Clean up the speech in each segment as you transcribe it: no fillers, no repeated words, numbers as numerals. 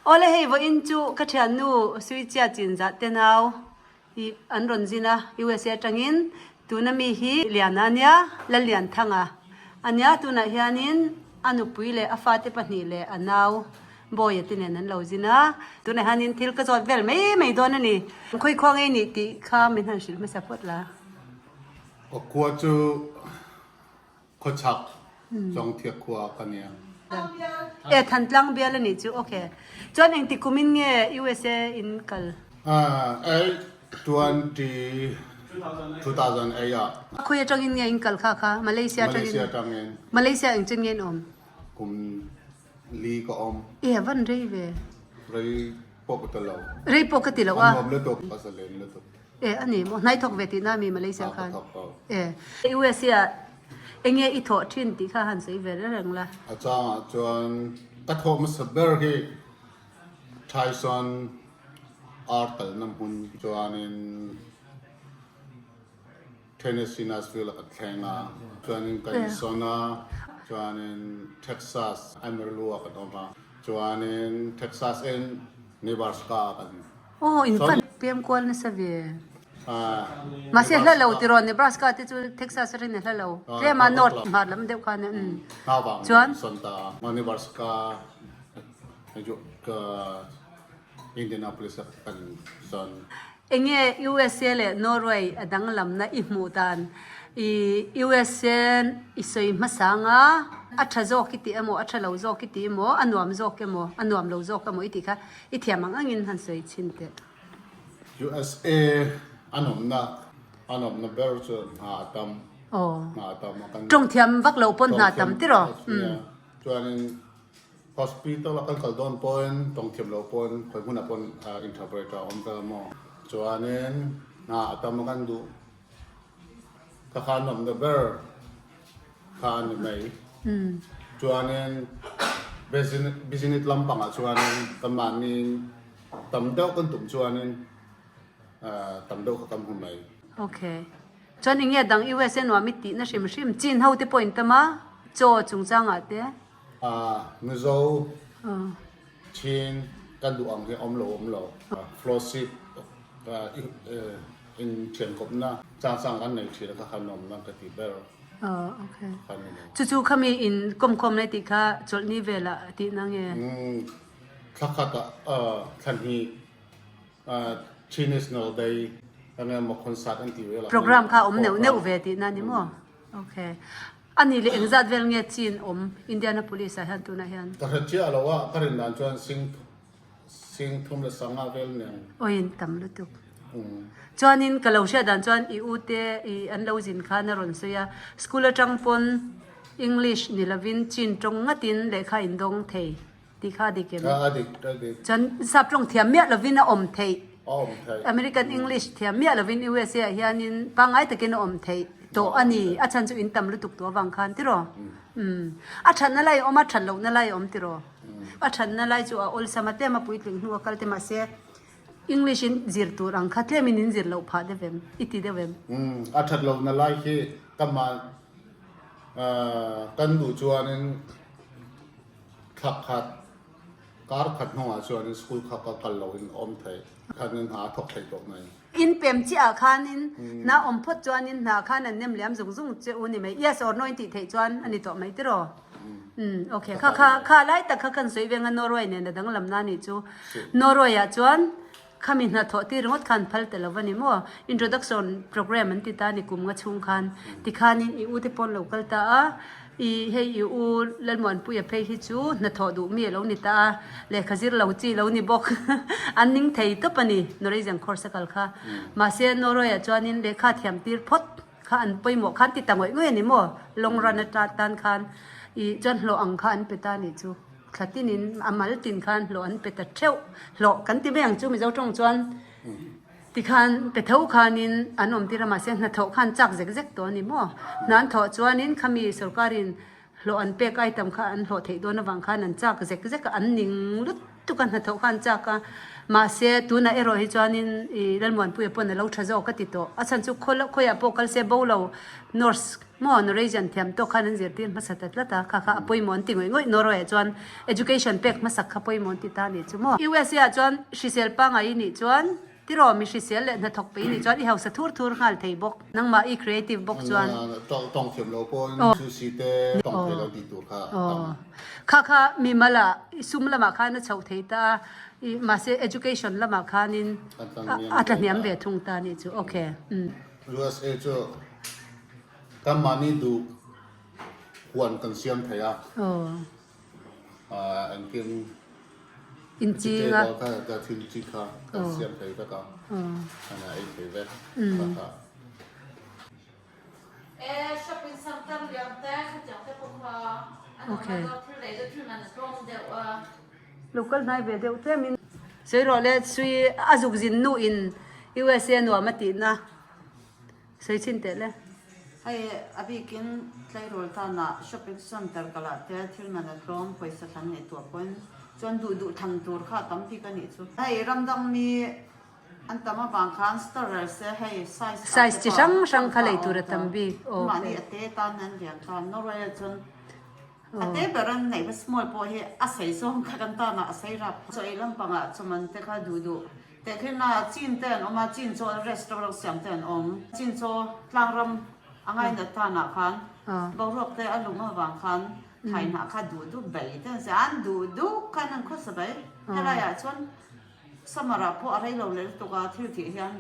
Awle hei vawiin chu ka thiannu Suichia Chinzah te nau ih an rawn zin a USA atangin tuna mi hi Liana ania Lallianthanga ania tunah hianin a nupui leh a fate pahnih leh a nau Bawia te nen an lo zin a tunah hianin thil ka zawt vel mai mai dawn a ni. Khawi khua ngei nih tih kha min han hrilh hmasa phawt la. Ka khua chu Khawchhak Chawngthiak khua ka nia. E Thantlang bial a nih chu ok. Chuan engti kum in nge USA in kal? Eight 20 2008 ah. Khawi atangin nge in kal kha kha? Malaysia atangin? Malaysia atangin. Malaysia engchen nge in awm? Kum li ka awm. E a van rei ve. Rei pawh ka ti lo. Rei pawh ka ti lo a. A nuam lutuk, a zalen lutuk. E a ni maw, hnai thawk ve tihna mi Malaysia khan? E USA ah enge i thawh thin tih kha han sawi ve reng la. A changah chuan ka thawh hmasa ber hi Tyson ar kalna hmun chuanin Tennessee Nashville ah ka thleng a, chuanin ka insawn a, chuanin Texas Amarillo ah kan awm a, chuanin Texas in Nebraska ah kan Aw, in fan pem kual nasa ve. Mahse hla lo tiraw Nebraska te chu Texas atangin a hla lo. Tlema north hmar lam deuh khan a umm. Chuan. Nebraska Indianapolis ah kan sawn. Enge USA leh Norway a danglamna i hmuh dan? I USA i sawi hmasa anga a tha zawk i tih emaw a tha lo zawk i tih emaw a nuam zawk emaw a nuam lo zawk emaw i tih kha I thiam ang angin han sawi chhin teh. USA a nawmna a nawmna ber chu hna a tam. Aw. Hna a tam a kan. Tawng thiam vak lo pawn hna a tam tiraw? Umm. Chuanin hospital a kan kal dawn pawhin tawng thiam lo pawn khawi hmunah pawn interpreter a awm vel a maw. Chuanin hna a tam a kan duh. Ka kha nawmna ber kha a ni mai. Chuanin business lampangah chuanin kan mahni tam deuh kan tum chuanin tam deuh kha kan hmu mai. Okay. Chuan eng nge dang USA nuam i tihna hrim hrim chin ho te pawh in tam a, chaw chungchangah te? Mizo Chin kan duh ang hi awm lo awm lo. Fellowship in thian kawpna chang chang kan nei thin a kha khan awmna ka ti ber. Okay. Chu chu khami in kawmkhawm lai tih kha chawlhni velah tihna nge? Thla khat ah thla hnih Chin National Day enge maw concert an tih velah. Program kha awm neuh neuh ve tihna ni maw? Okay. A nih leh engzat vel nge chin awm Indianapolis ah hian tunah hian? Ka hre chiah lo a, ka rin dan chuan sing sing thum leh sanga vel nen. Awi in tam lutuk. Chuanin ka lo hriat dan chuan i u te i an lo zin khan a rawn sawi a, school atang pawn English ni lovin chin tawng ngatin lehkha in dawng thei. Tih kha a dik em? A dik, a dik. Chuan sap tawng thiam miah lovin a awm theih. A awm theih. American English thiam miah lovin USA ah hianin pangngai takin a awm theih tawh a ni. A chhan chu in tam lutuk tawh avang khan tiraw? Umm. A thatna lai a awm a, that lohna lai a awm tiraw? A thatna lai chu a awlsam a tlem a puitling hnu a kal te mahse English in zir tur ang kha tlemin in zir loh phah deuh em? I ti deuh em? Umm. A that lohna lai hi ka mah kan duh chuanin Thla khat, kar khat hnungah chuanin school kha ka kal loin a awm thei. Khanin hna a thawk thei tawh mai. In pem chiah ah khanin hna awm phawt chuanin hna khan an nem liam zung zung che u ni mai. Yes or no in tih theih chuan a ni tawh mai tiraw? Umm ok kha kha kha lai tak kha kan sawi veng a Norway nen a danglam na nih chu. Norway ah chuan Khami hnathawh tir ringawt khan phal ta lo a ni maw? Introduction programme an ti ta a ni kum nga chhung khan. Tikhanin i u te pawn lo kal ta a, i hei i u Lalmuanpuia phei hi chu hnathawh duh mi a lo ni ta a, lehkha zir lo chi lo ni bawk. An ning thei tawp a ni, Norwegian course a kal kha. Mahse Norway ah chuanin lehkha thiam tir phawt kha an pawimawh khan ti ta ngawih ngawih a ni maw? Long run ata tan khan i chuan hlawh ang kha an pe ta a nih chu. Thla tinin a mal tin khan hlawh an pe ta theuh. Hlawh kan ti mai ang chu Mizo tawng chuan tikhan pe tho khanin an awm tir a mahse hnathawh khan chak zek zek tawh a ni maw. Hna an thawh chuanin khami sorkarin hlawh an pek item kha an hlawh theih dawn avang khan an chak zek zek a, an ning lutuk a hnathawh khan chak a. Mahse tunah erawh hi chuanin ih Lalmuanpuia pawn a lo tha zawk a ti tawh. A chhan chu khawiah pawh kal se bo lo nurse. Maw Norwegian thiam tawk khan an zirtir hmasa ta tlat a, kha kha a pawimawh an ti ngawih ngawih. Norway ah chuan education pek hmasak kha pawimawh an ti ta a nih chu maw. USA ah chuan hrisel pangai i nih chuan tiraw mi hrisel leh hnathawk peih i nih chuan i hausa thur thur nghal thei bawk. Nangmah i creative bawk chuan. Tawng thiam lo pawhin sushi te tawng thei lo tih tur kha a tam. Kha kha mimal ah i sum lamah khan a chhoh thei ta a, i mahse education lamah khanin a tlahniam ve thung ta a nih chu. Okay. USA chu kan mahni duh huan kan siam thei a, engkim vegetable kha ka thil chi kha kan siam thei vek a, kan ei thei vek kha kha. Local hnai ve deuh tlem in. Sawi rawh le sui a zuk zin nu in USA nuam a tih na sawi chhin teh le. Hei a bikin tleirawl tanah shopping center kalah te thil man a tlawm pawisa thlan ngaihtuah pawhin chuan duh duh thlan tur kha a tam bik a nih chu. Hei ramdang mi an tam avang khan store se hei size Size chi hrang hrang kha lei tur a tam bik. Mahni a te tan an lian ta Norway ah chuan A te ber an neih va small pawh hi a sei zawng kha kan tan ah a sei rap. Chaw ei lampangah chawman te kha duh duh teh khin a chin te an awm a, chin chaw restaurant siam te an awm. Chin chaw tlangram a ngainat tan ah khan boruak te a lum avang khan thai hnah kha duh duh bai te an siam a, an duh duh khan an khawsa bai. Helai ah chuan summer ah pawh a rei lo leh lutuk a thil tih hian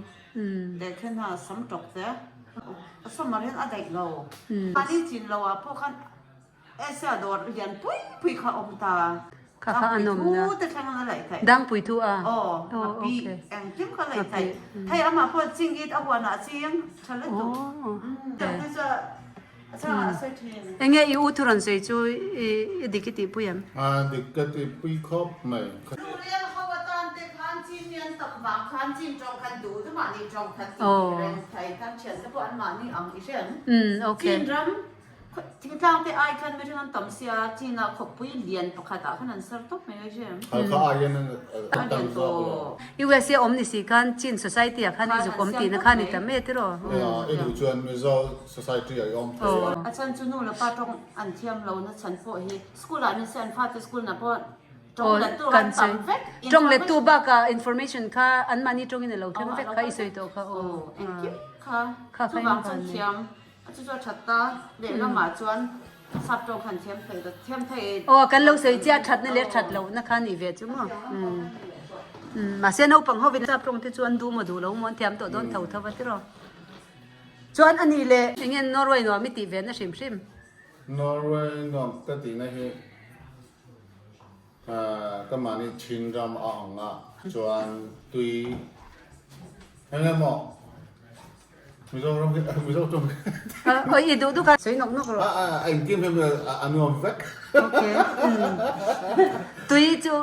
teh khin a sam tawk te summer hian a daih lo. Mahni chin lo ah pawh khan Asia dawr lian pui pui kha awm ta. Kha kha an awm na. Dangpui thu te thleng an laih theih. Dangpui thu a. Aw, a pi engkim kha laih theih. Hei amah pawh ching it a huan ah ching tha lutuk. Dang te chu a chhangah a sawi thin. Enge i u thu rawn sawi chu i dik i tihpui em? A dik ka tihpui khawp mai. Lungrial ho atan te khan chin mian tam vang khan chin tawng khan duh duh mahni tawng khan tih reng thei kan thian te pawh an mahni ang i hre em? Chin ram Thingtlang te ai khan mihring an tam sia, China khawpui lian pakhat ah khan an sar tawp mai a hre. Halkha ai hian an tam zawk lo. USA awm ni si khan Chin society ah khan i zuk awm tihna khan i tam e tiraw? I duh chuan Mizo society ah i awm thei a. A chhan chu nu leh pa tawng an thiam lo na chhan pawh hi school ah ni se an fate school na pawh tawng let tu an tam vek. Tawng let tu bakah information kha anmahni tawngin a lo thleng vek kha i sawi tawh kha aw. Engkim kha chuvang chuan thiam. A chu chu a that ta, lehlamah chuan sap tawng khan thiam thei ta, thiam thei. Aw kan lo sawi chiah thatna leh that lohna kha nih ve chu maw. Umm mahse naupang hovin sap tawng te chu an duh maw duh lo maw an thiam tawh dawn tho tho va tiraw. Chuan a nih leh eng nge Norway nuam i tih ve na hrim hrim? Norway nuam ka tihna hi ka mahni chin ram a ang a chuan tui eng emaw Mizoram hi Mizo tawng Oi i duh duh kha sawi nawk nawk rawh. A engkim hi a nuam vek. Okay. Tui chu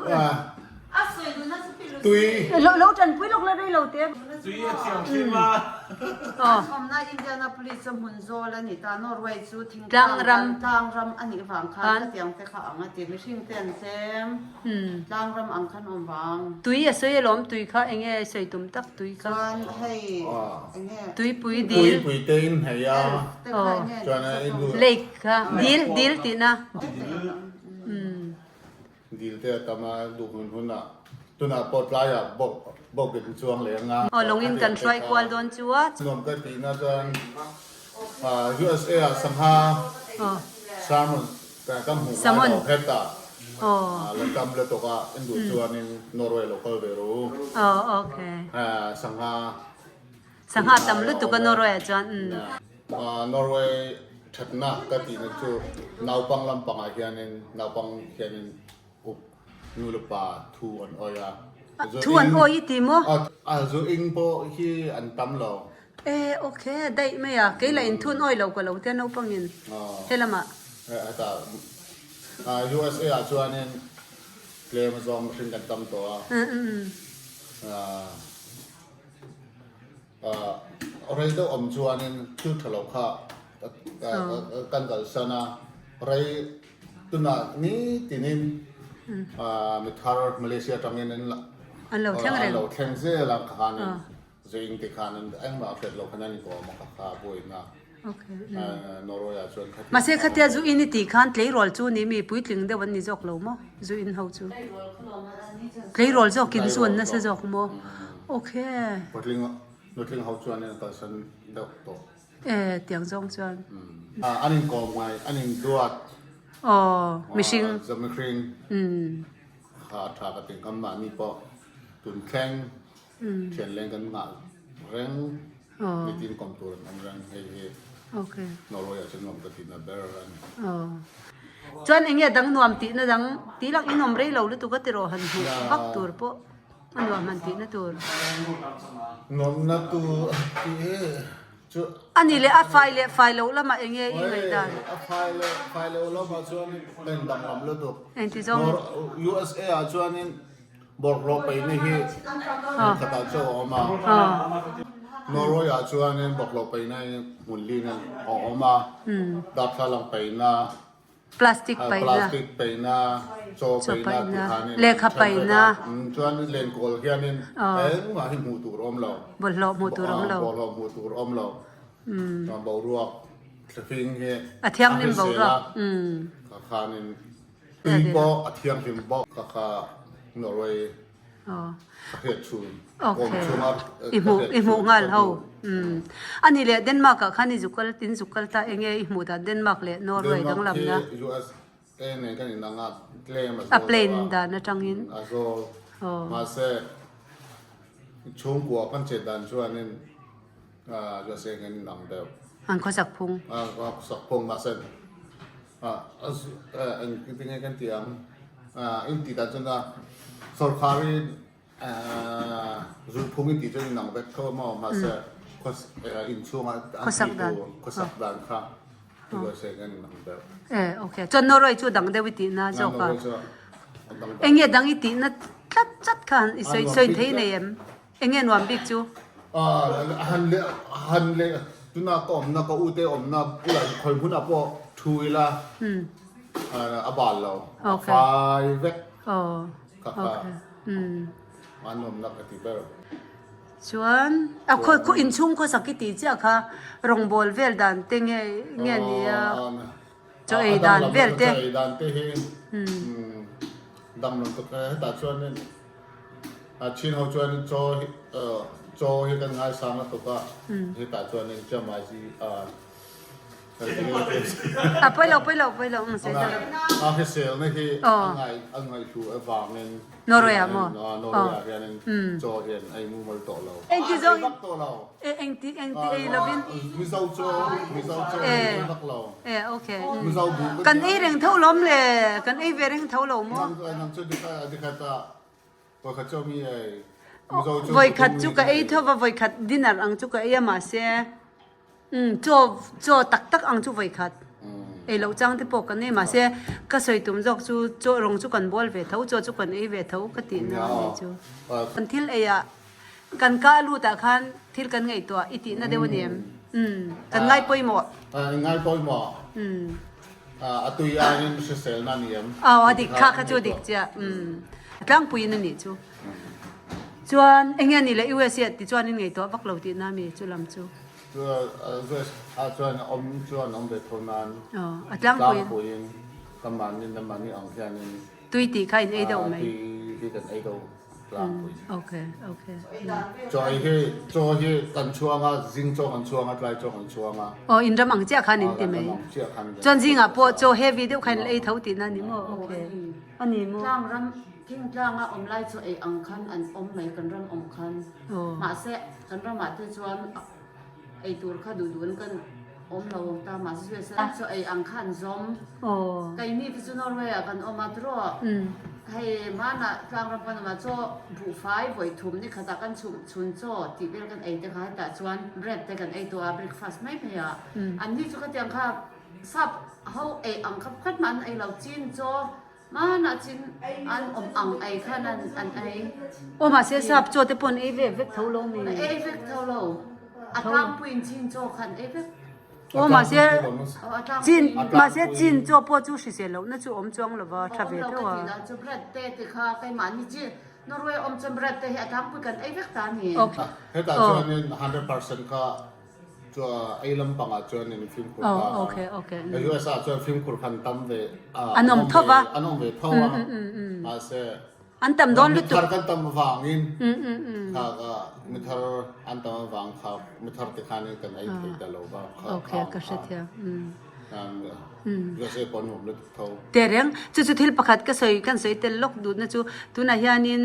A sawi duh na chu pi lu. Tui. Lo lo tanpui lawk la rei lo te. Tui a thiang hrim a. An awmna Indianapolis a hmun zawl a ni ta. Norway chu thingtlang ram tlang ram a nih vang khan khatiang te kha ang a ti. Mihring te an tlem. Tlangram ang khan awm vang. Tui a sawi alawm tui kha enge sawi tum tak tui kha. Chuan hei enge. Tuipui dil. Tuipui te in hei a. Chuan in lu. Lake kha dil dil tihna. Dil te a tam a duh hun hun ah tunah pawh tlaiah bawk bawk in chuang leh anga. Aw lawngin kan hruai kual dawn chu a. Nuam ka tihna chuan USA ah sangha salmon Ka hmuh ngai lo hetah la tam lutuk a in duh chuanin Norway lo kal ve rawh u. Sangha Sangha tam lutuk a Norway ah chuan. Norway thatna ka tihna chu naupang lampangah hianin naupang hianin up nu leh pa thu an awih a. Thu an awih i ti maw? A zu ing pawh hi an tam lo. E ok daih mai a, kei lah in thun awih lo ka lo tia naupangin helamah. Hetah USA ah chuanin tlem a zawng mihring kan tam tawh a, rei deuh awm chuanin thil tha lo kha kan kalsan a, rei tunah nitinin mithar Malaysia atangin an lo thleng reng. An lo thleng zel a khanin. Zing ti khan engmah a hriat loh khan an inkawm a ka kha buaina. Norway ah chuan khatia. Mahse khatia zu in i tih khan tleirawl chu ni mi puitling deuh an ni zawk lo maw zu in ho chu? Tleirawl zawkin zu an nasa zawk maw? Ok. Patling nutling ho chuan in kalsan deuh tawh. E tiang zawng chuan. An in kawm ngai an in duat. Aw mihring. Mihring. Kha a tha ka ti ngam mahni pawh tun thleng. Thian leng kan nghah reng nitin kawm tur an awm reng hei hi Norway ah chuan nuam ka tihna ber a ni. Chuan eng nge dang nuam tihna dang tih lak in awm rei lo lutuk a tiraw han hmuh vak tur pawh a nuam han tihna tur. Nuamna tur tih hi chu. A ni leh a fai leh fai loh lamah eng nge i ngaihdan? A fai leh fai loh lamah chuan ka indanglam lutuk. Engti zawng? USA ah chuanin Bawlhhlawh peihna hi hmun khatah chu a awm a, Norway ah chuanin bawlhhlawh peihna hi hmun lin a awm a, darthlalang peihna, plastic peihna, chaw peihna tih khanin lehkha peihna, chuan lenkawl hianin engmah hi hmuh tur a awm lo, bawlhhlawh hmuh tur a awm lo, bawlhhlawh hmuh tur a awm lo, chuan boruak thlifing hi a thianghlim boruak, khanin. Tui pawh a thianghlim bawk ka kha Norway ka hriat chhun kawm chhunga ka hriat I hmuh nghal ho a ni leh Denmark ah khan i zuk kal in zuk kal ta enge i hmuh dan Denmark leh Norway danglam na Denmark hi USA nen kan inang a tlem a zawl a plane dan atangin a zawl mahse chhungkua kan chet dan chuanin USA kan inang deuh an khawsak phung an khawsak phung mahse Engtin nge kan tih ang? In tih dan chuan a sorkarin zulphung in tih chuan inang vek tho maw? Mahse inchhunga an tih tur khawsak dan kha USA kan inang deuh. E okay. Chuan Norway chu dang deuh i tihna zawk a. Eng nge dang i tihna tlat tlat khan i sawi sawi thei nei em? Eng nge nuam bik chu? Han leh han leh tuna ka awmna ka ute awmna bulah hi khawi hmunah pawh thu ila a bal lo a fai vek ka kha a nuamna ka ti ber. Chuan a khawi khaw inchhung khawsak i tih chiah kha rawngbawl vel dan te nge nge nia chaw ei dan vel te. Chaw ei dan te hi danglam tuk hetah chuanin A chin ho chuan chaw hi chaw hi kan ngaisang a tuk a, hetah chuanin Chamazi a A pawi lo pawi lo pawi lo ang sawi ta lo. A hriselna hi a ngai a ngaihlu avangin Norway ah maw? Norway ah hianin chaw hian a inmumal tawh lo. Engti zawng in engti engti ei lovin Mizo chaw Mizo chaw ei vak lo. E okay. Kan ei reng tho lawm le kan ei ve reng tho lo maw? Nang chu dikhat a Voikhat chu mi ei. Voikhat chu ka ei tho va voikhat dinner ang chu ka ei a mahse um chaw chaw tak tak ang chu voikhat ei loh chang te pawh kan ei mahse ka sawi tum zawk chu chaw rawng chu kan bawl ve tho chaw chu kan ei ve tho ka tih na ani chu. Kan thil ei ah kan ka lut ah khan thil kan ngaihtuah i tihna deuh a ni em? Um kan ngai pawimawh. Ngai pawimawh. Um. A tui aiin hriselna a ni em? Aw a dik kha kha chu dik chiah umm a tlangpuiin a nih chu. Chuan eng nge a nih le USA ah ti chuan in ngaihtuah vak lo tihna mi chu lam chu? US ah chuan awm chuan awm ve tho nan Aw a tlangpuiin. Tlangpuiin ka mahni na mahni ang hianin Tui tih kha in ei deuh mai. Tui hi kan ei deuh tlangpui. Okay, okay. Chaw ei hi, chaw hi kan chhuang a, zing chaw kan chhuang a, tlai chaw kan chhuang a. Aw, in ram ang chiah khan in ti mai. Ram ang chiah khan. Chuan zingah pawh chaw heavy deuh khan in la ei tho tihna a ni maw? Okay. A ni maw? Tlang ram, thing tlanga awm lai chu ei ang khan an awm mai, kan ram awm khan. Mahse, kan ramah te chuan ei tur kha duh duhin kan awm lo ta mahse chu se chaw ei ang kha an zawm keini te chu Norway ah kan awm a tiraw hei hmanah tlangram kan awm a chaw buhfai vawi thum ni khatah kan chhum chhun chaw tih vel kan ei te kha hetah chuan bread te kan ei tawh a breakfast mai mai ah an ni chu khatiang kha sap ho ei ang kha pakhat mah an ei lo chin chaw hmanah chin an awm ang ei khan an an ei. Aw mahse sap chaw te pawh an ei ve vek tho lo mi? Ei vek tho lo. A tlangpuiin chin chaw kha an ei vek. Aw mahse chin mahse chin chaw pawh chu hrisel lohna chu awm chuang lo va tha ve tho a. Awm lo ka tih dan chu bread te ti kha keimahni chin Norway awm chuan bread te hi a tlangpui kan ei vek ta a ni. Hetah chuanin 100% kha. Ei lampangah chuan in fimkhur ta a. Oh, okay, okay. US ah chuan fimkhur khan tam ve an awm tho va. An awm ve tho a. Mahse an tam dawn lutuk. Mithar kan tam vangin kha ka mithar an tam avang kha mithar te khan kan ei thei ta lo va. Okay, ka hrethiam. USA pawh an awm lutuk tho. Tehreng, chu chu thil pakhat ka sawi kan sawi tel lawk duhna chu tunah hianin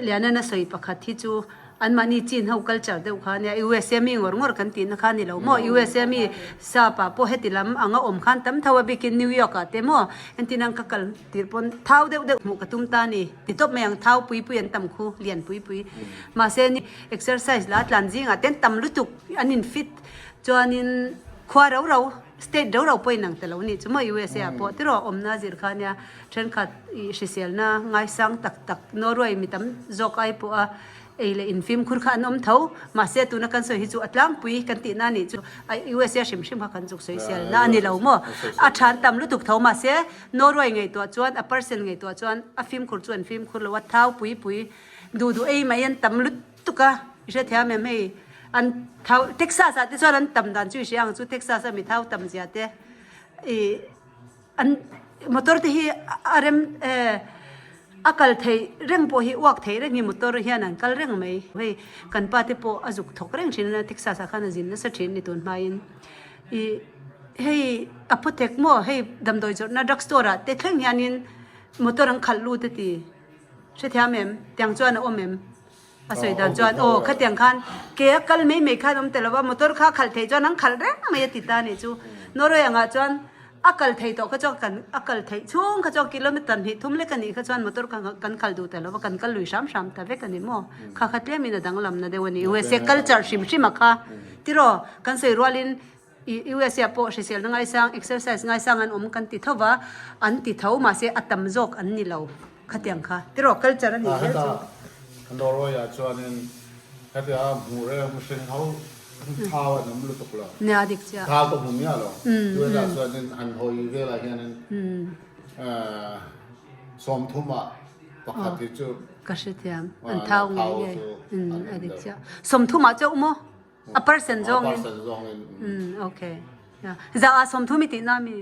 Lianan a sawi pakhat hi chu Anmahni chin ho culture deuh kha ania, USA mi ngawr ngawr kan tihna kha ni lo maw? USA mi sap ah pawh heti lam anga awm khan tam tho a bikin New York ah te maw? Entin ang ka kal tirh pawn thau deuh deuh hmuh ka tum ta ni ti tawp mai ang thau pui pui an tam khu lian pui pui mahse ni exercise la tlan zingah te an tam lutuk an in fit chuanin khua rau rau state rau rau pawh inang ta lo nih chu maw USA ah pawh tiraw awmna zir kha ania thenkhat ih hriselna ngaisang tak tak Norway mi tam zawk ai pawh a Ei leh infimkhur kha an awm tho. Mahse, tuna kan sawi hi chu a tlangpui kan tihna a nih chu a USA hrim hrim kha kan zuk sawi sialna a ni lo maw? A than tam lutuk tho. Mahse, Norway ngaihtuah chuan a percent ngaihtuah chuan a fimkhur chu an fimkhur lo a, thau pui pui duh duh ei mai an tam lutuk a, i hrethiam em hei? An thau Texas ah te chuan an tam dan chu i hria ang chu Texas a mi thau tam zia te i An motor te hi a rem a kal theih reng pawh hi uak theih reng hi motor hian an kal reng mai. Hei kan pa te pawh a zuk thawk reng thin a Texas ah khan a zin nasa thin ni tun hmain. Ih hei a pawtek maw hei damdawi zawrhna drug store ah te thleng hianin motor an khalh lut a ti. Hrethiam em? Tiang chuan a awm em? A sawi dan chuan, Aw, khatiang khan ke a kal mai mai khan awm ta lo va, motor kha a khalh theih chuan an khalh reng mai a ti ta a nih chu. Norway angah chuan a kal thei tawh kha chuan kan a kal theih chhung kha chuan kilometer hnih thum lek a nih kha chuan motor kha kan khalh duh ta lo va, kan kal lui hram hram ta vek a ni maw? Kha kha tlemin a danglamna deuh a ni. USA culture hrim hrim a kha tiraw kan sawi rualin USA pawh hriselna ngaisang, exercise ngaisang an awm kan ti tho va, an ti tho mahse a tam zawk an ni lo khatiang kha tiraw culture a nih zel chu. Heta Norway ah chuanin hetia hmuh reng mihring ho thau an awm lutuk lo. Nia dik chiah. Thau ka hmu miah lo. USA ah chuanin han hawi velah hianin 30 ah pakhat hi chu Ka hrethiam an thau ngei ngei a dik chiah. 30 ah chauh maw? A percent zawng in. A percent zawng in. Mm, okay. Yeah. Za a 30 i tihna mi?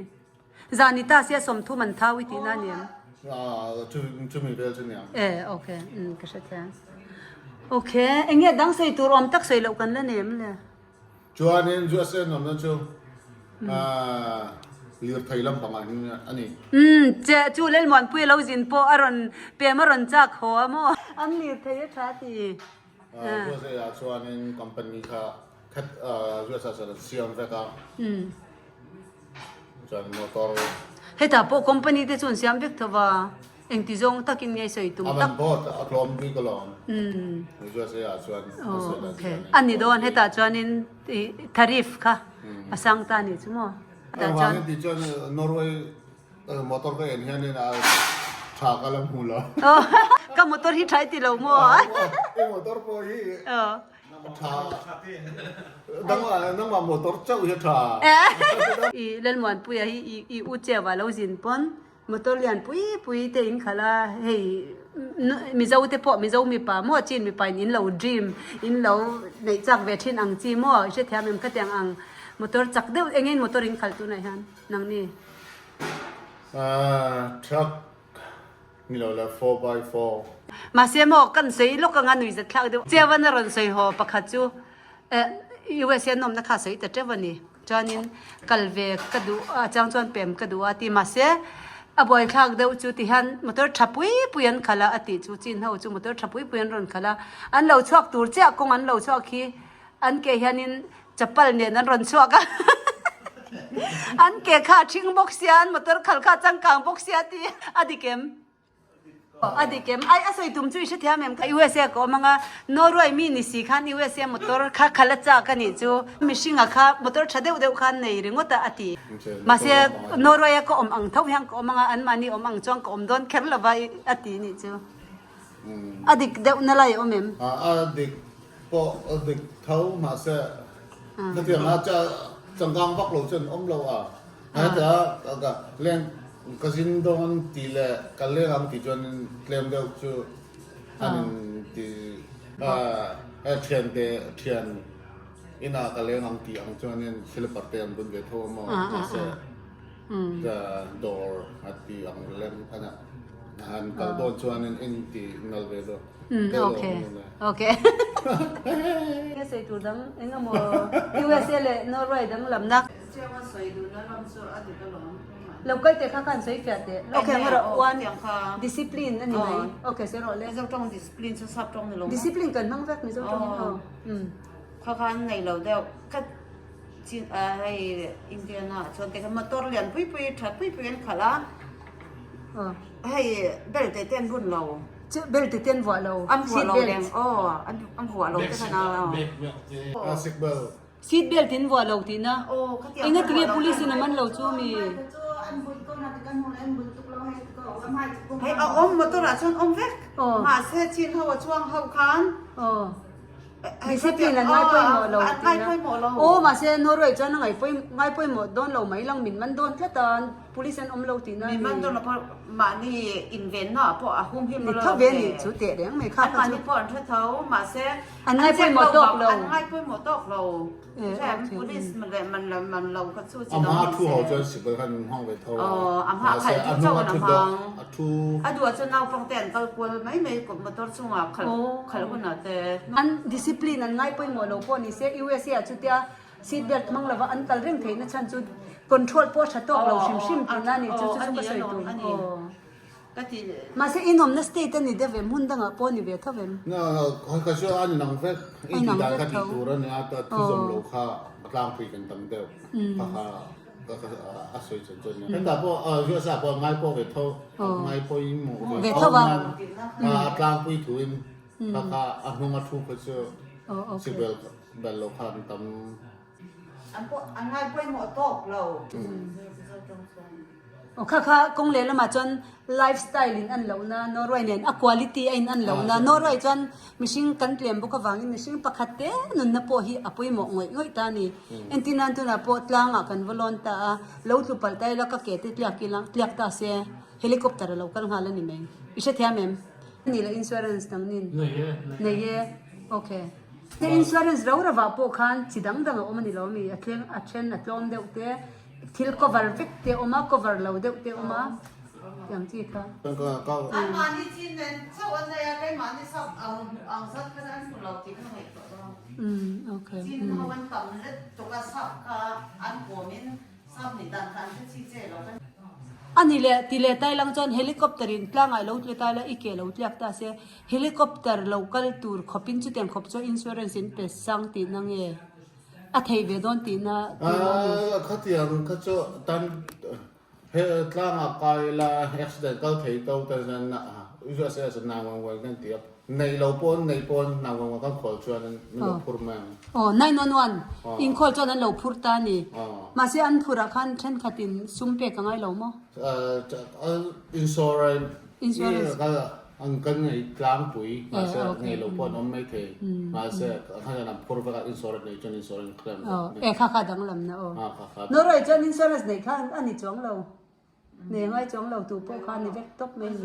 Za ni ta sia 30 an thau i tihna ni em? Ah, chu chu mi vel chu niang. Eh, okay. Mm, ka hre thiam. Okay, enge dang sei tur awm tak sei loh kan la nem le. Chuanin USA nuam na chu ah lirthei lampangah hin a ni. Mm, che chu Lelmuanpui lo zin pawh a rawn pem a rawn chak haw a maw? An lirthei a tha ti. USA ah chuanin company kha khat USA chuan an siam vek a chuan motor Hetah pawh company te chu an siam vek tho va, engti zawng takin nge sawi tum tak. A man board a tlawm bik alawm USA ah chuan Okay a ni dawn hetah chuanin tariff kha a sang ta a nih chu maw. Engvangin tih chuan Norway Motor ka en hianin a tha ka la hmu lo. Ka motor hi tha i ti lo maw? I motor pawh hi tha. Nangmah motor chauh hi a tha. I Lalmuanpuia hi i u Chewa lo zin pawn motor lian pui pui te in khalh a, hei Mizo te pawh Mizo mipa maw Chin mipa in in lo dream in lo neih chak ve thin ang chi maw i hrethiam em khatiang ang motor chak deuh engin motor in khalh tunah hian nangni. Truck ni lo la 4x4. Mahse maw kan sawi lawk anga nui zat thlak deuh. Chiavan a rawn sawi haw pakhat chu USA an awmna kha a sawi ta teuh a ni. Chuanin kal ve ka duh a chang chuan pem ka duh a ti. Mahse a buaithlak deuh chu ti hian motor tha pui pui an khalh a a tih chu chin ho chu motor tha pui pui an rawn khalh a. An lo chhuak tur chiah kawng an lo chhuak hi an ke hianin Chapal nen an rawn chhuak a, an ke kha a ṭhing bawk sia, an motor khal kha a changkang bawk sia tih a dik em? A dik em? Ai a sawi tum chu i hrethiam em? USA ka awm anga Norway mi ni si khan USA motor kha khal a chak a nih chu, mihringa kha motor ṭha deuh deuh khan nei ringawt a a ti. Mahse Norway a ka awm ang tho hian ka awm anga anmahni awm ang chuan ka awm dawn kher lova a ti nih chu. A dik deuh na lai awm em? A dik pawh a dik tho mahse hetiang a changkang vak lo chuan awm lo a. Heta ka leng ka zin dawn tih leh ka leng ang tih chuan tlem deuh chu an in ti a thian te thian. Inah ka leng ang tih ang chuanin slipper te an bun ve tho a maw mahse dawr a ti ang lem a han kal dawn chuanin in ti nal ve deuh. Okay okay. Nge sawi tur dang eng emaw USA leh Norway danglamna. Chianga sawi duhna lam chu a dik alawm. Lo kal teh kha khan sawi fiah teh. Okay ang erawh one discipline a ni mai. Okay sawi rawh le. Mizo tawng discipline chu sap tawng ni lo maw? Discipline kan hmang vek Mizo tawngin aw. Kha khan nei lo deuh ka chin hei Indiana ah chuan tikhan motor lian pui pui tha pui pui an khalh a. Hei belt te te an bun lo. Chu belt te te an vuah lo. An vuah lo reng aw an vuah lo te khan a. Seat belt. Seat belt in vuah lo tihna. Enga tinge police in a man lo chu mi. Hei a awm motor ah chuan awm vek. Mahse chin ho a chuang ho khan. Discipline an ngai pawimawh lo tihna. Aw mahse Norway chuan a ngai ngai pawimawh dawn lo mai lang min man dawn tlat a police an awm lo tihna a ni. Min man dawn lo pawh mahni invenna ah pawh a hum him lo. Ni tho ve a ni chu teh reng mai kha kha chu. An mahni pawh an hre tho mahse An ngai pawimawh tawk lo. An ngai pawimawh tawk lo. Police leh man lo man lo kha chu chi A hma dang thu ho chuan sipai khan an hmang ve tho a. Aw a hma Mahse khalh a chu hnung a an thu hmang. dawh a thu. A duh chuan naupangte an kal kual mai mai motor chungah khalh khalh hunah te. An discipline an ngai pawimawh lo pawh ni se USA ah chutia seat belt hmang lova an kal reng theihna chhan chu control pawh a tha tawk lo hrim hrim tihna a ni chu chu chu ka sawi tur. Aw. Ka ti. Mahse inawmna state a ni deuh em? Hmun dangah pawh a ni ve tho em? No, no, ka chu a inang vek. I tih dan ka tih tur a nia, ka thu zawm lo kha ka tlangpui kan tam deuh. Kha kha ka a sawi chan chu a nia. Hetah pawh USA pawh a ngai pawh ve tho, ngai pawimawh ve tho nan a tlangpui thuin kha kha a hnung a thu kha chu sibel bel lo kha an tam. An pawh an ngai pawimawh tawk lo. Aw kha kha kawng leh lamah chuan life style in an lohna Norway nen a quality a in an lohna Norway chuan mihring kan tlem bawk avangin mihring pakhat te nunna pawh hi a pawimawh ngawih ngawih ta a ni. Entir nan tunah pawh tlangah kan va lawn ta a, lo tlu palh ta ila ka ke te tliak ila tliak ta se helicopter a lo kal nghal a ni mai. I hrethiam em? Ni leh insurance dang nin? Nei e. Okay. Te insurance ro rovah pawh khan chi dang dang a awm a ni lo mi? A thleng a then a tlawm deuh te. Thil cover vek te awm a, cover lo deuh te awm a, tiang chi kha. Anmahni chin nen chauh an nei a, keimahni sap ang ang zat khan an hmu lo tih kha ngaihtuah dawn. Chin ho an tam let tuk a, sap kha an kawmin sap nih dan kha an hre chi che lo. A ni leh ti leh tai lang chuan helicopter in tlangah lo tle ta ila i ke lo tliak ta se, helicopter lo kal tur khawpin chutiang khawp chuan insurance in pe sang tihna nge? A thei ve dawn tihna tih a ni. Khatiang kha chu tan he tlangah kai la accident kal thei to te hian USA ah chuan 911 kan ti a, nei lo pawn nei pawn 911 kan call chuan min lo phur mai ang. Aw 911 in call chuan an lo phur ta a ni. Mahse an phurah khan thenkhatin sum pek a ngai lo maw? Insurance An kan ngei tlangpui mahse ngei lo pawh an awm mai thei mahse khan an phur vek a insurance nei chuan insurance claim vek e kha kha danglam na aw Norway chuan insurance nei kha a ni chuang lo nei ngai chuang lo tu pawh kha a ni vek tawp mai ni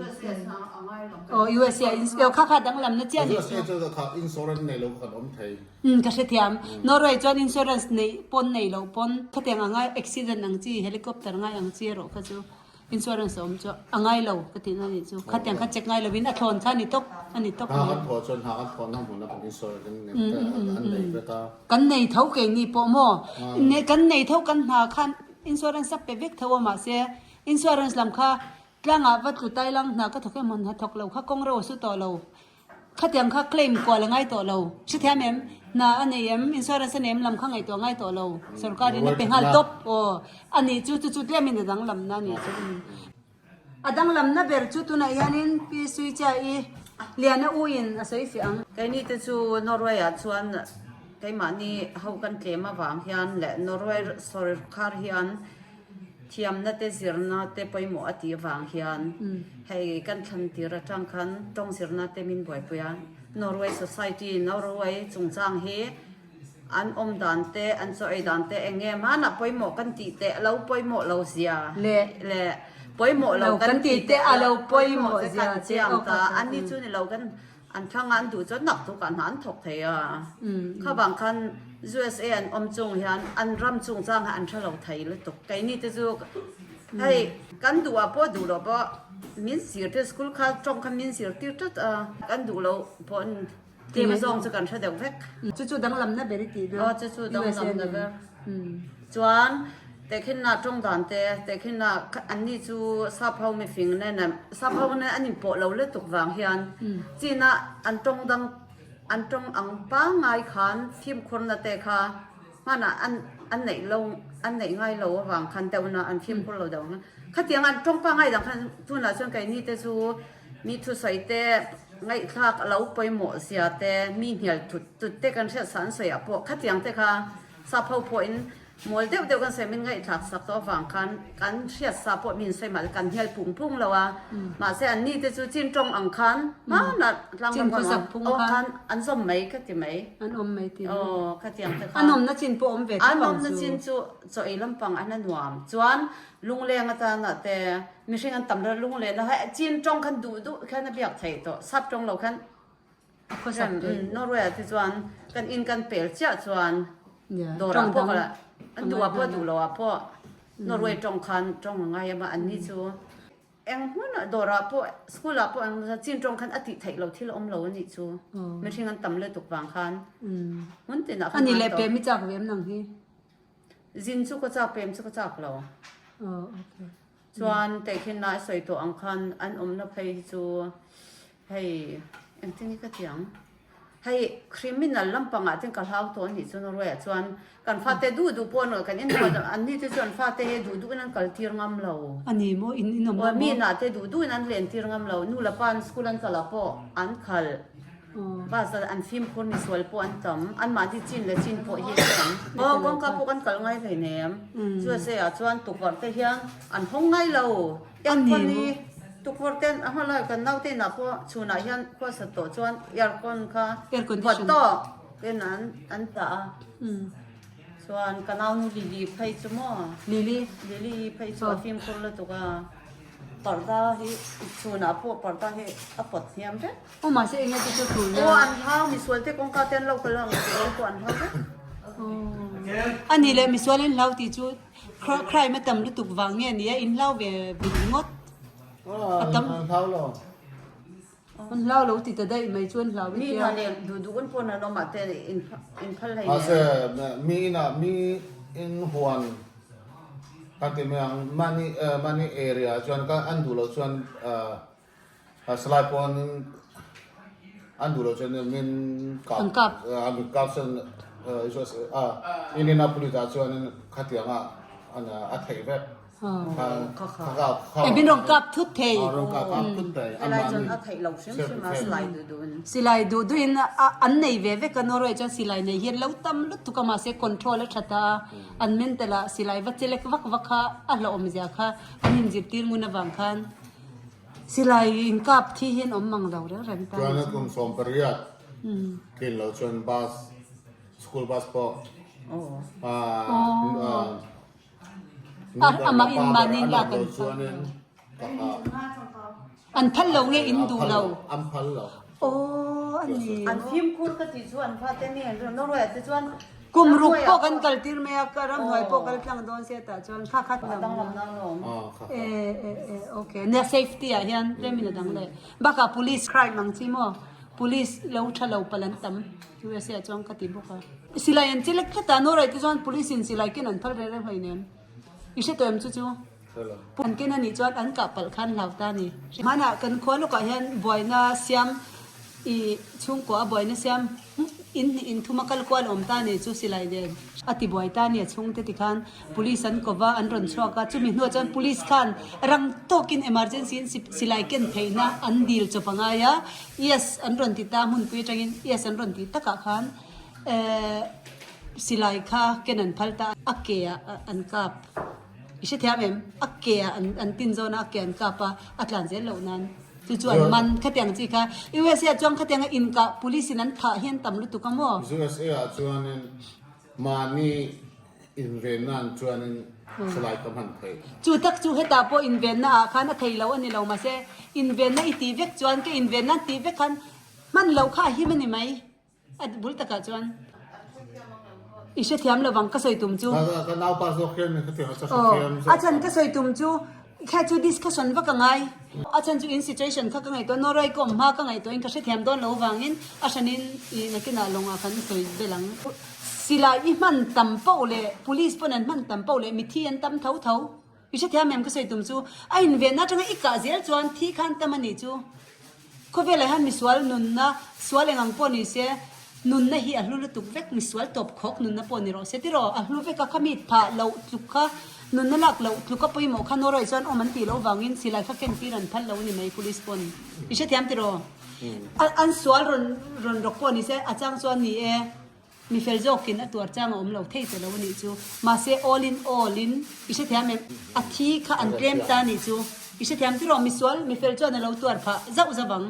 aw USA aw kha kha danglam na chiah ni USA chuan kha insurance nei lo kha kan awm thei um ka hrethiam Norway chuan insurance nei pawn nei lo pawn khatiang anga accident ang chi helicopter ngai ang chi erawh kha chu Insurance a awm chu a ngai lo ka tihna anih chu. Khatiang kha check ngai lovin a thlawn kha a ni tawp a ni tawp. Hna kan thawh chuan hna kan thawhna hmunah kan insurance an an nei vek a. Kan nei tho keini pawh maw? Kan nei tho kan hna khan insurance a pe vek tho a mahse insurance lam kha tlangah va tlu tai lang hna ka thawk em hna thawk lo kha kawng reuh a su tawh lo. Khatiang kha claim kual a ngai tawh lo. Hrethiam em? Hna a nei em? Insurance a nei em lam kha ngaihtuah a ngai tawh lo. Sorkar in a pe nghal tawp. Aw, a nih chu chu chu tlemin a danglamna a nih chu. A danglamna ber chu tunah hianin Pi Suichia-i Liana U in a sawi fiah ang. Keini te chu Norway ah chuan keimahni ho kan tlem avang hian leh Norway sorkar hian Thiamna te zirna te pawimawh a tih avang hian hei kan thlan tir atang khan tawng zirna te min buaipui a, Norway society, Norway chungchang hi an awm dan te, an chaw ei dan te eng nge hmanah pawimawh kan tih teh a lo pawimawh lo zia leh pawimawh lo kan tih teh a lo pawimawh zia kan chiang ta, an ni chu ni lo kan. An thlang a an duh chuan nak tukah hna an thawk thei a. Kha vang khan USA an awm chung hian an ram chungchang hi an hre lo thei lutuk. Keini te chu hei kan duh ah pawh duh loh pawh min zir tir school kha tawng kha min zir tir tlat a, kan duh loh pawh tlem zawng chu kan hre deuh vek. Chu chu danglamna ber i tih na. Aw chu chu danglamna ber. Chuan tehkhinna tawng dan te, tehkhinna anni chu sap ho mifing nen sap ho nen an inpawh lo lutuk vang hian china an tawng dang an tawng ang pangngai khan fimkhurna te kha hmanah an an neih lo an neih ngai lo avang khan deuhna an fimkhur lo deuh ang. Khatiang an tawng pangngai dang khan tunah chuan keini te chu mi thusawi te ngaihthlak a lo pawimawh zia te mi hnial tut tut te kan hriat sa an sawi ah pawh khatiang te kha Sap ho pawhin mual deuh deuh kan sawi min ngaihthlak sak tawh avang khan kan hriat sa pawh min sawi mahse kan hnial pung pung lo a, mahse an ni te chu chin tawng ang khan hmanah tlang ram awm khan an zawm mai ka ti mai. An awm mai ti mai. Aw khatiang te kha. An awmna chin pawh awm ve tho ang chu. An awmna chin chu chaw ei lampang an a nuam. Chuan lungleng atana te mihring an tam ber lunglehna kha chin tawng khan duh duh khan a biak theih tawh sap tawng lo khan Norway ah te chuan kan in kan pel chiah chuan dawr ah pawh an duh ah pawh duh lo ah pawh Norway tawng khan tawng a ngai a an ni chu eng hmun ah dawr ah pawh school ah pawh chin tawng khan a tih theih lo thil a awm lo a nih chu mihring an tam lutuk vang khan hmun tin ah khan Ani leh pem i chak ve em nang hi? Zin chu ka chak pem chu ka chak lo. Chuan tehkhin lai sawi tawh ang khan an awmna phei hi chu hei engtin nge ka ti ang hei criminal lampangah ten ka hlau tawh anih chu Norway ah chuan kan fate duh duh pawh an kan enkawl an ni te chu an fate hi duh duhin an kal tir ngam lo. A ni maw in in awm maw? Mi inah te duh duhin an len tir ngam lo nu la pa an school an kal ah pawh an khalh bus ah an fimkhur misual pawh an tam anmahni chin leh chin pawh hi an tam. Aw kawngka pawh kan kal ngai hleinem USA ah chuan tukverh te hian An hawng ngai lo. Aircon hi tukverh ten a hma lai kan naute inah pawh chhunah hian khua sat tawh chuan aircon kha vawt tawh ten an an dah a. Chuan ka naunu Lily phei chu maw? Lily? Lily phei chu a fimkhur lutuk a. Parda hi chhunah pawh parda hi a pawt hniam vek. Aw mahse enge te chu thul na. Aw an hlau misual te kawngka te an lo kal ang misual pawh an hlau vek. Aw ani leh misual in hlau tih chu Crime a tam lutuk vang nge nia in hlau ve ve ringawt. A tam. An hlau lo. An hlau lo ti ta daih mai chu an hlau Mi hna leh duh duh un pawn an awm ah te in in phal hlei nen. Mahse mi inah mi in huan kan ti mai ang mahni mahni area ah chuan ka an duh loh chuan Salai pawn an duh loh chuan min kap An kap. an min kap chuan Indianapolis ah chuan khatiang ah a theih vek. E min rawn kap thut thei. A rawn kap thut thei. Helai chuan a theih lo hrim hrim a silai duh duh in. Silai duh duh in an nei ve vek a Norway chuan silai nei hian lo tam lutuk a mahse control a tha ta a an mental ah silai va chelek vak vak kha a hlauhawm zia kha an inzirtir ngun avang khan Silai in kap thi hian awm mang lo reng reng ta. Chuan kum 18 tlin lo chuan bus school bus pawh amah in mahni lak an phal an phal lo nge in duh lo an phal lo aw a ni an fimkhur ka tih chu an fate mi an Norway ah te chuan Kum ruk pawh kan kal tir mai a, ka ramhnuai pawh kal tlang dawn se tah chuan kha kha danglam na alawm. E e e okay nia safety ah hian tlem in a dang leh bakah police crime ang chi maw police lo tha lo palh an tam USA ah chuan ka ti bawk a. Silai an che lek tlat a, Norway te chuan police in silai ken an phal reng reng hleinem i hre tawh em chu chu? An ken anih chuan an kah palh khan hlau ta a ni. Hmanah kan khua lawkah hian buaina siam i chhungkua a buaina siam in hnih in thum a kal kual awm ta a ni chu silai nen a ti buai ta a ni a chhungte tikhan police an ko va an rawn chhuak a chumi hnuah chuan police khan rang tawkin emergency in silai ken theihna an dil chawp a ngai a yes an rawn ti ta hmunpui atangin yes an rawn tih takah khan ehh silai kha ken an phal ta a ke ah an kap. I hrethiam em? A ke ah an tin zawn a, a ke an kap a, a tlan zel loh nan chu chu an man khatiang chi kha. USA ah chuan khatianga inkah police in an thah hian tam lutuk a maw? USA ah chuanin mahni invenna an chuanin silai ka hman thei. Chu tak chu hetah pawh invenna ah khan a thei lo a ni lo mahse invenna i tih vek chuan ka invenna an tih vek khan. Hman loh kha a him a ni mai. A bul takah chuan i hrethiam lovang ka sawi tum chu. Ka naupa zawk hian min hrethiam a, ka hrethiam zawk. A chhan ka sawi tum chu kha chu discussion vak a ngai. A chhan chu in situation kha ka ngaihtuah Norway ka awm hma ka ngaihtuahin ka hrethiam dawn lo vangin a hranin i nakinah lawngah kan sawi bel ang. Silai i hman tam poh leh police pawn an hman tam poh leh mithi an tam tho tho. I hrethiam em ka sawi tum chu a invenna atanga i kah zel chuan thi khan tam a nih chu. Khawvelah hian misual nunna sual eng ang pawh ni se nunna hi a hlu lutuk vek misual tawp khawk nunna pawh ni rawh se tiraw a hlu vek a kha mi phah loh tluk kha nunna lak loh tluk a pawimawh kha Norway chuan awm an tih loh vangin silai kha ken tir an phal lo a ni mai police pawn i hrethiam tiraw an sual rawn rawn rawk pawh ni se a chang chuan ni e. Mi fel zawkin a tuar chang a awm lo thei ta lo a nih chu. Mahse all in all in i hrethiam em? A thi kha an tlem ta a nih chu. I hrethiam tiraw? Misual, mi fel chuan a lo tuar phah zauh zauh ang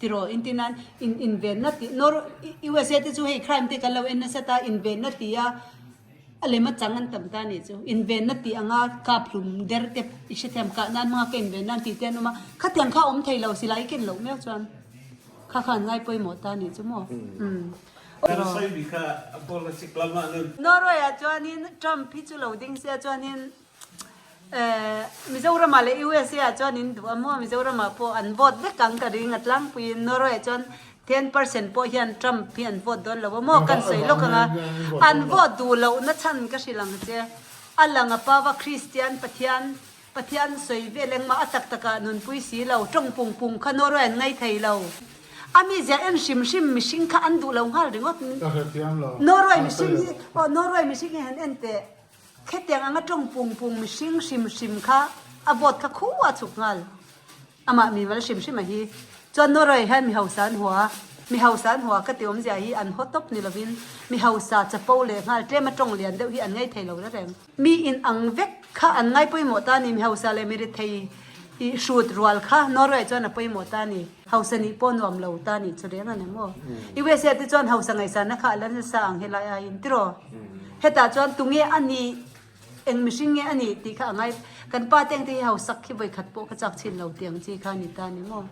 tiraw? Inti nan in invenna tih Nor USA te chu hei crime te kan lo en nasa ta invenna tih a a lem a chang an tam ta a nih chu. Invenna tih anga kap hlum der te i hrethiam kah nan hmanga ka inven nan tih te an awm a. Khatiang kha a awm thei lo silai i ken loh miau chuan kha kha an ngai pawimawh ta a nih chu maw? Umm. Norway ah chuanin Trump hi chu lo ding sia chuanin Mizoram ah leh USA ah chuan in duh a maw Mizoram ah pawh an vote vek ang ka ring a tlangpuiin Norway ah chuan 10% pawh hian Trump hi an vote dawn lo a maw kan sawi lawk ang a an vote duh loh na chhan ka hrilh ang che a lang a pava Christian Pathian Pathian sawi vel engmah a tak takah nunpui si lo, tawng pung pung kha Norway an ngai thei lo. A mizia en hrim hrim mihring kha an duh lo nghal ringawt. Ka hrethiam lo. Norway mihring hi, aw Norway mihring hi han en teh. Khetiang anga tawng pung pung mihring hrim hrim kha a vote kha khu a chhuk nghal. Amah mimal hrim hrim a hi. Chuan Norway hian mi hausa an hua. Mi hausa an hua ka ti awmzia hi an haw tawp ni lovin mi hausa chapo leh nghal tlema tawng lian deuh hi an ngai thei lo la reng. Mi in ang vek kha an ngai pawimawh ta a ni, mi hausa leh mi rethei i hrut rual kha Norway chuan a pawimawh ta a ni, hausa nih pawh nuam lo ta a nih chu reng a ni maw? USA te chuan hausa ngaihsanna kha a la nasa ang helai aiin tiraw? Hetah chuan tunge a nih, eng mihring nge a nih tih kha a ngai, kan pa te ang te hi hausak hi vawikhat pawh ka chak chhin lo tih ang chi kha a ni ta a ni maw?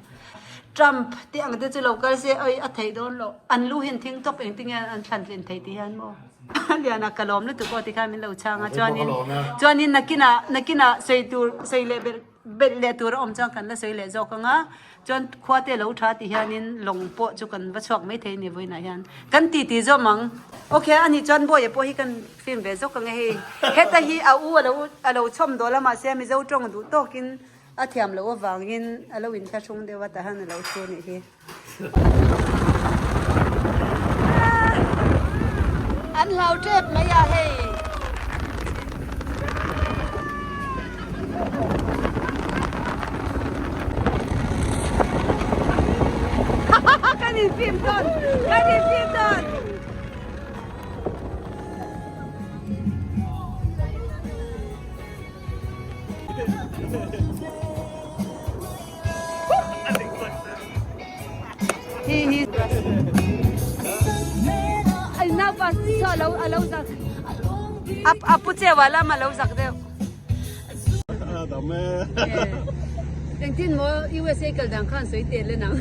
Trump te ang te chu lo kal se oi a theih dawn loh, an lu hian thing tawp engtin nge an thlan tlin theih tih hian maw? Liana ka lawm lutuk aw tikhan min lo chhang a chuanin chuanin nakinah nakinah sawi tur sawi leh belh belh leh tur a awm chuan kan la sawi leh zawk ang a chuan khua te lo tha tih hianin lawng pawh chu kan va chhuak mai thei a ni vawiinah hian kan ti ti zawm ang okay ani chuan bawiha pawh hi kan film ve zawk ang e hei heta hi a u alo alo chhawm dawl a mahse mizo tawng duh tawkin a thiam loh avangin alo inthlahrung deuh a tahan alo thu a nih hi. An hlau tep mai a hei. Kan in film tawn! Kan in film tawn! Hi hi ai nau pa so alo alo zak ap apu chewa lam alo zak deuh engtin maw USA kal dan khan sawi tel le nang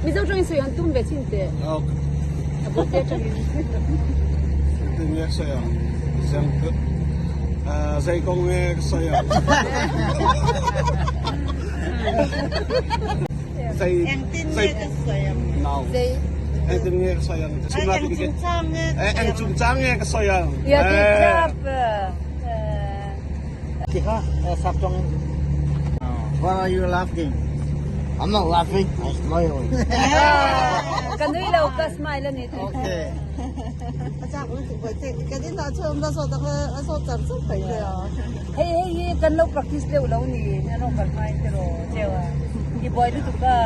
Mizo tawngin sawi han tum ve chin teh a bul te atangin Engtin nge sawi ang zeng zei kawng nge ka sawi ang zei Engtin nge ka sawi ang no zei engtin nge ka sawi ang Eng chungchang nge ka sawi eng ang chungchang nge ka sawi ang Ya ti chap Tikha, sap tawng in. Why are you laughing? I'm not laughing, I'm smiling. Ka nui lo, ka smile a ni. Okay. Hei hei hi kan lo practice deuh lo ni, an lo kal hmain tiraw cheu a, i buai lutuk a.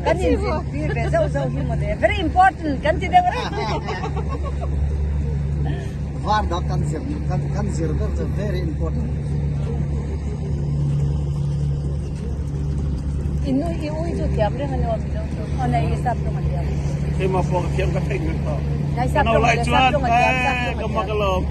Kan inzirtir ve zauh zauh hi mawle, very important kan ti deuh reng. Var dak kan zir kan kan zir ber chu very important. I nu i ui chu thiam reng a ni aw mizo chu aw nei i sap tawng a thiam. Keimah pawh ka thiam ka theih ngei tawh. Nai sap Ka tawng lai sap chuan tawng a thiam sap eh tawng a ka thiam. mak alawm.